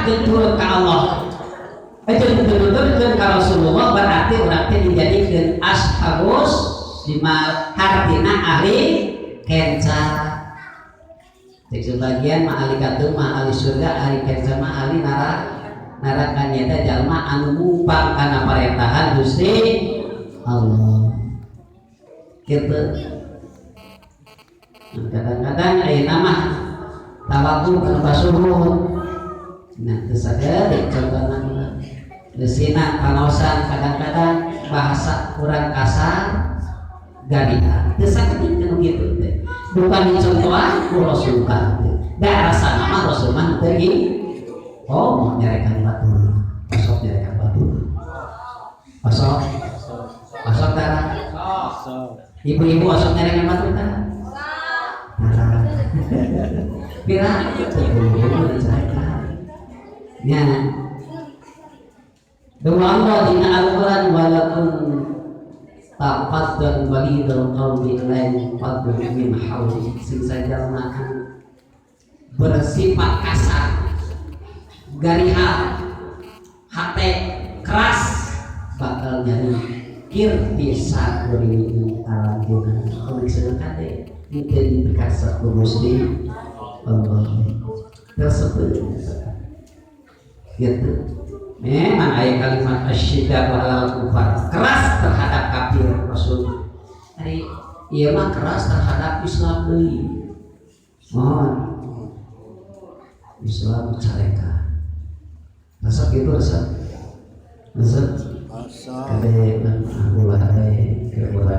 Taat jeung turut ka Allah jeung nuturkeun ka Rasulullah, berarti urang teh dijadikeun ashabus syimal, hartina ahli kenca. Cek sebagian mah ahli katuh mah ahli surga, ahli kenca mah ahli neraka, nyaeta jalma anu mumpang kana parentahan Gusti Allah gitu. Nah, kadang-kadang ayeuna mah tawaku kana basuhut. Nah, teu sagedik contohna leusina kanaosan, kadang-kadang bahasa kurang kasar, garihan, teu sakedik nu kitu teh. Bukan dicontohan ku Rasulullah teh da rasana mah Rasul mah teu. Oh, mau nyarekan batur, osok nyarekan batur, osok osok tara. Ibu-ibu osok nyarekan batur tara? Tara. Pira ibu dicarekan nya? Demi Allah, dina Al-Quran, walau kunta fadzdzan ghalidzal qalbi lanfaddu min hawlik. Sing sajalma anu bersifat kasar, garihal, hate keras, bakal nyarikir pisan kuring aranjeunna. Kuring kade henteu dipikasep ku Gusti Allah tersebut gitu. Memang ayat kalimat asyiddah alal kufar, keras terhadap kafir. Rasul ari ieu mah keras terhadap Islam deui. Mohon Islam carekan, resep gitu, resep resep kade ulah.